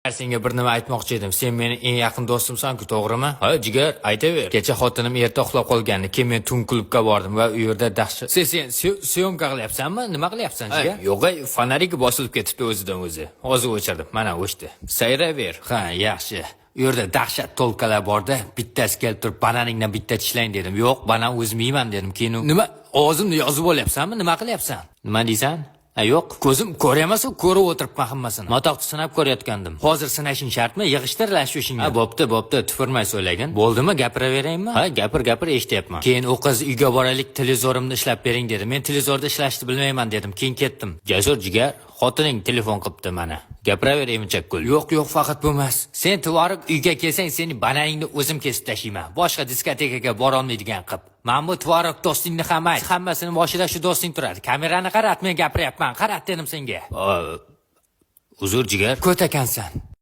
Senga bir nima aytmoqchi edim. Sen meni eng yaqin do'stimsan-ku, to'g'rimi? Ha, jigar, aytaver. Kecha xotinim erta uxlab qolgandi. Keyin men tun klubga bordim va u yerda dahshat. Sen съёмка qilyapsanmi? Nima qilyapsan, jigar? Yo'q, ey, фонарик bosilib ketibdi o'zidan o'zi. Hozir o'chirdim. Mana o'chdi. Sayraver. Ha, yaxshi. U yerda dahshat тёлка lar borda, bittasi kelib turib, "Bananingdan bitta tishlang" dedim. "Yo'q, banan o'zim yeyman" dedim. Keyin nima, og'zimni yozib olyapsanmi? Nima qilyapsan? Nima deysan? Ha, yo'q, ko'zim ko'r emas, u ko'rib o'tiribman hammasini. Matoqni sinab ko'rayotgandim. Hozir sinashing shartmi? Yig'ishtir shu ishingni. Ha, bo'pti, bo'pti, tupurmay so'ylagin. Bo'ldimi, gapiraveraymi? Ha, gapir, gapir, eshityapman. Keyin u qiz "Uyga boraylik, televizorimni ishlab bering" dedi. "Men televizorda ishlashni bilmayman" dedim. Keyin ketdim. Jasur jigar, xotining telefon qilibdi mana. Gapiraver, emichak gul. Yo'q, yo'q, faqat bu emas. Sen tvorog uyga kelsang, seni bananingni o'zim kesib tashlayman. Boshqa diskotekaga borolmaydigan qilib. Mana bu tvorog do'stingni ham ayt. Hammasini boshida shu do'sting turadi. Kamerani qarat, men gapiryapman. Qarat dedim senga. Uzr, jigar. Ko't ekansan.